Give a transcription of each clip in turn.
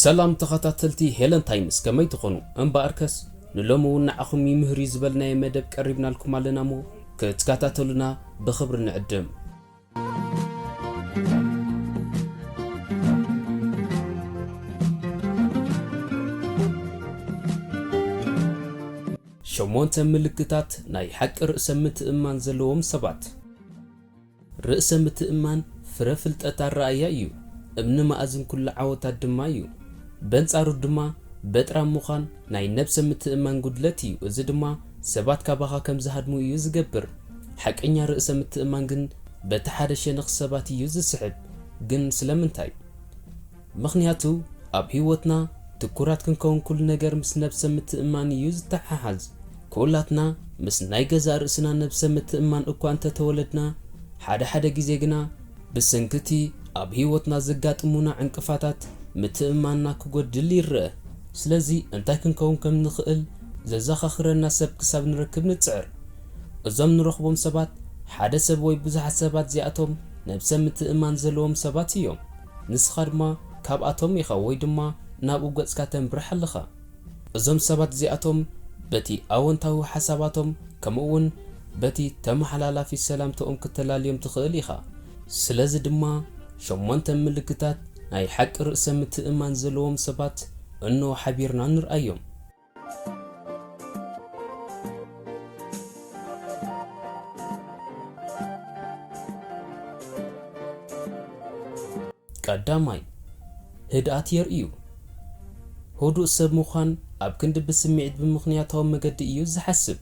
ሰላም ተኸታተልቲ ሄለን ታይምስ፣ ከመይ ትኾኑ? እምበኣርከስ ንሎሚ እውን ንዓኹም ይምህር እዩ ዝበልናዮ መደብ ቀሪብናልኩም ኣለና እሞ ክትከታተሉና ብኽብሪ ንዕድም። ሸሞንተ ምልክታት ናይ ሓቂ ርእሰ ምትእምማን ዘለዎም ሰባት። ርእሰ ምትእምማን ፍረ ፍልጠት ኣረኣእያ እዩ፣ እምኒ መኣዝን ኩሉ ዓወታት ድማ እዩ። በንጻሩ ድማ በጥራም ምዃን ናይ ነብሰ ምትእምማን ጉድለት እዩ፣ እዚ ድማ ሰባት ካባኻ ከም ዝሃድሙ እዩ ዝገብር። ሓቀኛ ርእሰ ምትእምማን ግን በቲ ሓደ ሸነኽ ሰባት እዩ ዝስሕብ። ግን ስለምንታይ? ምኽንያቱ ኣብ ህይወትና ትኩራት ክንከውን ኩሉ ነገር ምስ ነብሰ ምትእምማን እዩ ዝተሓሓዝ። ኩላትና ምስ ናይ ገዛእ ርእስና ነብሰ ምትእምማን እኳ እንተተወለድና፣ ሓደ ሓደ ግዜ ግና ብሰንኪ እቲ ኣብ ህይወትና ዘጋጥሙና ዕንቅፋታት ምትእምማንና ክጎድል ይረአ። ስለዚ እንታይ ክንከውን ከም ንኽእል ዘዘኻኽረና ሰብ ክሳብ ንረክብ ንጽዕር። እዞም ንረኽቦም ሰባት ሓደ ሰብ ወይ ብዙሓት ሰባት እዚኣቶም ነብሰ ምትእምማን ዘለዎም ሰባት እዮም። ንስኻ ድማ ካብኣቶም ኢኻ ወይ ድማ ናብኡ ገጽካ ተምርሕ ኣለኻ። እዞም ሰባት እዚኣቶም በቲ ኣወንታዊ ሓሳባቶም ከምኡ እውን በቲ ተመሓላላፊ ሰላምታኦም ክተላልዮም ትኽእል ኢኻ። ስለዚ ድማ ሸሞንተ ምልክታት ናይ ሓቂ ርእሰ ምትእምማን ዘለዎም ሰባት እኖ ሓቢርና ንርኣዮም። ቀዳማይ፣ ህድኣት የርእዩ። ህዱእ ሰብ ምዃን ኣብ ክንዲ ብስምዒት ብምኽንያታዊ መገዲ እዩ ዝሓስብ።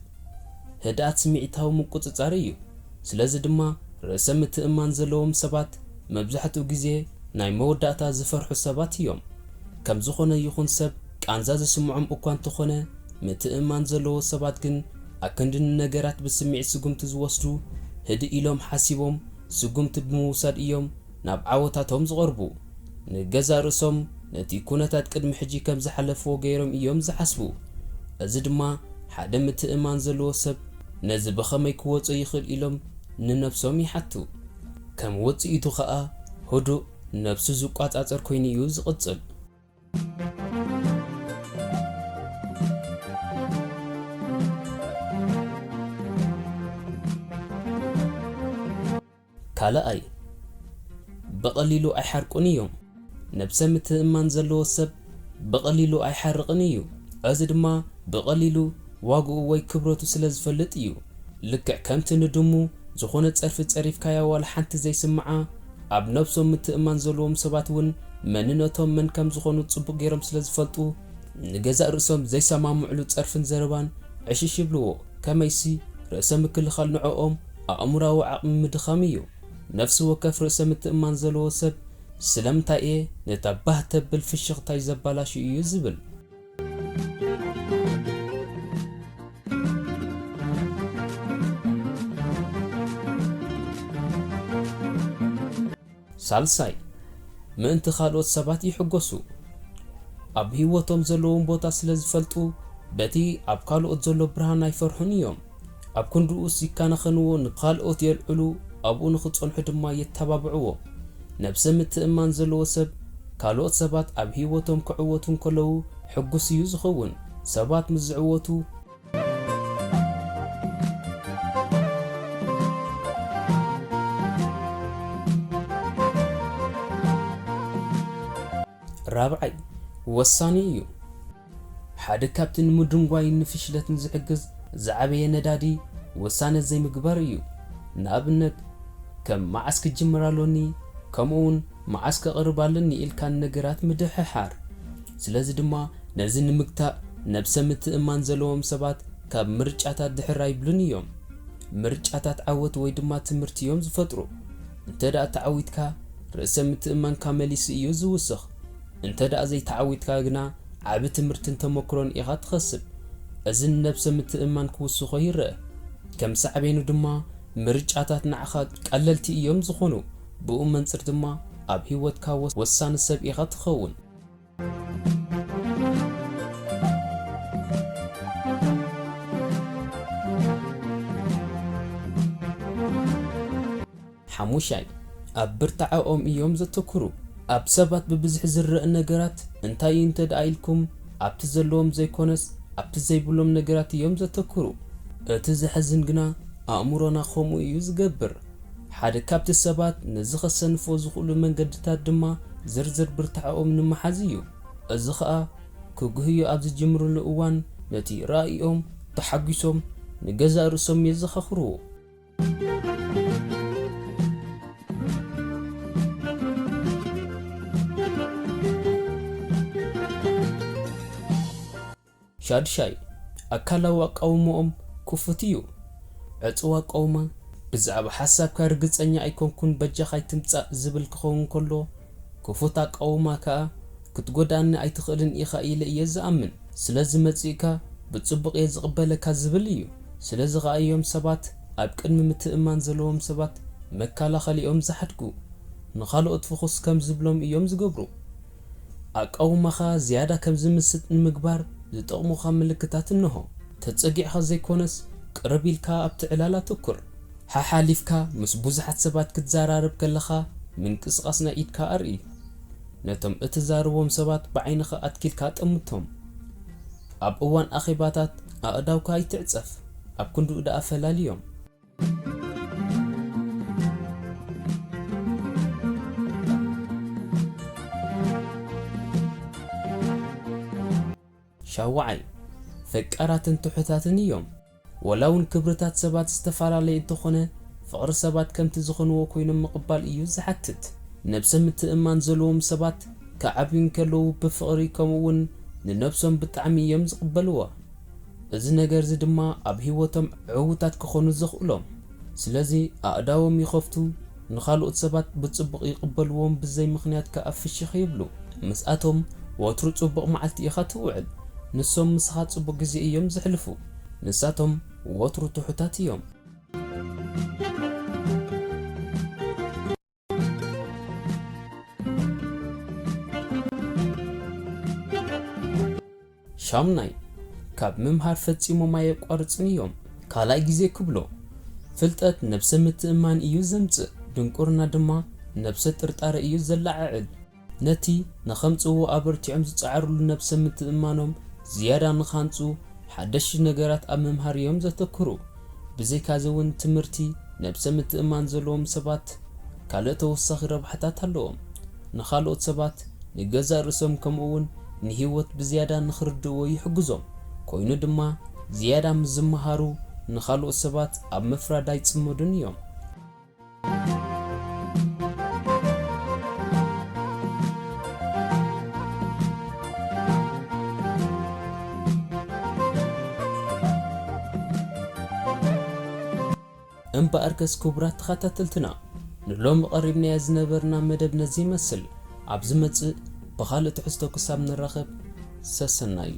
ህድኣት ስምዒታዊ ምቁጽጻር እዩ። ስለዚ ድማ ርእሰ ምትእምማን ዘለዎም ሰባት መብዛሕትኡ ግዜ ናይ መወዳእታ ዝፈርሑ ሰባት እዮም። ከም ዝኾነ ይኹን ሰብ ቃንዛ ዝስምዖም እኳ እንተኾነ፣ ምትእምማን ዘለዎ ሰባት ግን ኣክንዲ ንነገራት ብስምዒት ስጉምቲ ዝወስዱ፣ ህድእ ኢሎም ሓሲቦም ስጉምቲ ብምውሳድ እዮም ናብ ዓወታቶም ዝቐርቡ። ንገዛእ ርእሶም ነቲ ኩነታት ቅድሚ ሕጂ ከም ዝሓለፍዎ ገይሮም እዮም ዝሓስቡ። እዚ ድማ ሓደ ምትእምማን ዘለዎ ሰብ ነዚ ብኸመይ ክወጾ ይኽእል ኢሎም ንነብሶም ይሓቱ። ከም ውጽኢቱ ኸኣ ህዱእ፣ ነብሱ ዝቆጻጸር ኮይኑ እዩ ዝቕጽል። ካልኣይ፣ ብቐሊሉ ኣይሓርቁን እዮም። ነብሰ ምትእምማን ዘለዎ ሰብ ብቐሊሉ ኣይሓርቕን እዩ። እዚ ድማ ብቐሊሉ ዋግኡ ወይ ክብረቱ ስለ ዝፈልጥ እዩ። ልክዕ ከምቲ ንድሙ ዝኾነ ጸርፊ ጸሪፍካያ ዋላ ሓንቲ ዘይስምዓ፣ ኣብ ነብሶም ምትእምማን ዘለዎም ሰባት እውን መንነቶም መን ከም ዝኾኑ ጽቡቕ ገይሮም ስለ ዝፈልጡ፣ ንገዛእ ርእሶም ዘይሰማምዕሉ ጸርፍን ዘረባን ዕሽሽ ይብልዎ። ከመይሲ ርእሰ ምክልኻል ንዕኦም ኣእምሮኣዊ ዓቕሚ ምድኻም እዩ። ነፍሲ ወከፍ ርእሰ ምትእምማን ዘለዎ ሰብ ስለምንታይ እየ ነታ ባህ ተብል ፍሽኽታይ ዘባላሹ እዩ ዝብል። ሳልሳይ፣ ምእንቲ ካልኦት ሰባት ይሕጎሱ። ኣብ ህይወቶም ዘለዎም ቦታ ስለ ዝፈልጡ፣ በቲ ኣብ ካልኦት ዘሎ ብርሃን ኣይፈርሑን እዮም። ኣብ ክንድኡስ ይከናኸንዎ፣ ንኻልኦት የልዕሉ፣ ኣብኡ ንኽጸንሑ ድማ የተባብዕዎ። ነብሰ ምትእምማን ዘለዎ ሰብ፣ ካልኦት ሰባት ኣብ ህይወቶም ክዕወቱ እንከለዉ ሕጉስ እዩ ዝኸውን። ሰባት ምስ ዝዕወቱ፣ ራብዓይ፣ ወሳኒ እዩ። ሓደ ካብቲ ንምድንጓይን ንፍሽለትን ዝሕግዝ ዝዓበየ ነዳዲ፣ ውሳነ ዘይምግባር እዩ። ንኣብነት፣ ከም መዓስ ክጅምር ኣሎኒ፣ ከምኡውን መዓስ ከቕርብ ኣለኒ ኢልካ ንነገራት ምድሕሓር። ስለዚ ድማ ነዚ ንምግታእ ነብሰ ምትእምማን ዘለዎም ሰባት ካብ ምርጫታት ድሕር ኣይብሉን እዮም። ምርጫታት ዓወት ወይ ድማ ትምህርቲ እዮም ዝፈጥሩ። እንተ ደኣ ተዓዊትካ፣ ርእሰ ምትእምማንካ መሊሱ እዩ ዝውስኽ። እንተ ደኣ ዘይተዓዊትካ ግና፣ ዓቢ ትምህርትን ተመክሮን ኢኻ ትኸስብ። እዚ ንነብሰ ምትእምማን ክውስኾ ይረአ። ከም ሳዕቤኑ ድማ፣ ምርጫታት ንዓኻ ቀለልቲ እዮም ዝኾኑ። ብኡ መንጽር ድማ፣ ኣብ ህይወትካ ወስ-፣ ወሳኒ ሰብ ኢኻ ትኸውን። ሓሙሻይ፣ ኣብ ብርታዐኦም እዮም ዘተኩሩ። ኣብ ሰባት ብብዝሒ ዝረአ ነገራት እንታይ እዩ እንተ ደኣ ኢልኩም፣ ኣብቲ ዘለዎም ዘይኮነስ ኣብቲ ዘይብሎም ነገራት እዮም ዘተኩሩ። እቲ ዘሕዝን ግና ኣእምሮና ከምኡ እዩ ዝገብር። ሓደ ካብቲ ሰባት ነዚ ከሰንፎ ዝኽእሉ መንገድታት ድማ ዝርዝር ብርታዐኦም ንምሓዝ እዩ። እዚ ኸኣ ክጉህዩ ኣብ ዝጅምሩሉ እዋን ነቲ ራእይኦም ተሓጒሶም ንገዛእ ርእሶም የዘኻኽርዎ። ሻድሻይ፣ ኣካላዊ ኣቃውሞኦም ክፉት እዩ። ዕጹው ኣቃውማ፣ ብዛዕባ ሓሳብካ ርግጸኛ ኣይኮንኩን፣ በጃኻ ኣይትምጻእ ዝብል ክኸውን ከሎ፣ ክፉት ኣቃውማ ከኣ፣ ክትጎድኣኒ ኣይትኽእልን ኢኻ ኢለ እየ ዝኣምን። ስለዚ መጺእካ ብጽቡቕ እየ ዝቕበለካ ዝብል እዩ። ስለዚ ኸኣ እዮም ሰባት ኣብ ቅድሚ ምትእምማን ዘለዎም ሰባት መከላኸሊኦም ዝሓድጉ። ንኻልኦት ፍኹስ ከም ዝብሎም እዮም ዝገብሩ። ኣቃውማኻ ዝያዳ ከም ዝምስጥ ንምግባር ዝጠቕሙኻ ምልክታት እንሆ። ተጸጊዕካ ዘይኮነስ፣ ቅርብ ኢልካ ኣብቲ ዕላል ኣተኩር። ሓሓሊፍካ ምስ ብዙሓት ሰባት ክትዘራረብ ከለኻ፣ ምንቅስቓስ ናይ ኢድካ ኣርኢ። ነቶም እትዛረቦም ሰባት ብዓይንኻ ኣትኪልካ ጠምቶም። ኣብ እዋን ኣኼባታት ኣእዳውካ ኣይትዕጸፍ፣ ኣብ ክንድኡ ደኣ ፈላልዮም። ሻውዓይ፣ ፈቃራትን ትሑታትን እዮም። ወላ እውን ክብርታት ሰባት ዝተፈላለየ እንተኾነ፣ ፍቕሪ ሰባት ከምቲ ዝኾንዎ ኮይኖም ምቕባል እዩ ዝሓትት። ነብሰ ምትእምማን ዘለዎም ሰባት ክዓብዩ እንከለዉ ብፍቕሪ፣ ከምኡ እውን ንነብሶም ብጣዕሚ እዮም ዝቕበልዋ። እዚ ነገር እዚ ድማ ኣብ ህይወቶም ዕዉታት ክኾኑ ዘኽእሎም። ስለዚ ኣእዳዎም ይኸፍቱ፣ ንኻልኦት ሰባት ብጽቡቕ ይቕበልዎም፣ ብዘይ ምኽንያት ከኣ ፍሽኽ ይብሉ። ምስኣቶም ወትሩ ጽቡቕ መዓልቲ ኢኻ ትውዕል። ንሶም ምሳኻ ጽቡቕ ግዜ እዮም ዘሕልፉ። ንሳቶም ወትሩ ትሑታት እዮም። ሻምናይ፣ ካብ ምምሃር ፈጺሞም ኣየቋርጽን እዮም። ካልኣይ ግዜ ክብሎ፣ ፍልጠት ነብሰ ምትእምማን እዩ ዘምጽእ፣ ድንቁርና ድማ ነብሰ ጥርጣረ እዩ ዘለዓዕል። ነቲ ንኸምጽእዎ ኣበርቲዖም ዝጸዓሩሉ ነብሰ ምትእምማኖም ዝያዳ ንኻንጹ፣ ሓደሽቲ ነገራት ኣብ ምምሃር እዮም ዘተኩሩ። ብዘይካዚ እውን ትምህርቲ ነብሰ ምትእምማን ዘለዎም ሰባት ካልእ ተወሳኺ ረብሓታት ኣለዎም። ንኻልኦት ሰባት፣ ንገዛእ ርእሶም፣ ከምኡ እውን ንህይወት ብዝያዳ ንኽርድእዎ ይሕግዞም። ኮይኑ ድማ፣ ዝያዳ ምስ ዝመሃሩ፣ ንኻልኦት ሰባት ኣብ ምፍራድ ኣይጽመዱን እዮም። እምበኣርከስ ክቡራት ተኸታተልትና፣ ንሎሚ ቀሪብናዮ ዝነበርና መደብ ነዚ ይመስል። ኣብ ዝመጽእ ብኻልእ ትሕዝቶ ክሳብ ንራኸብ፣ ሰሰናዩ።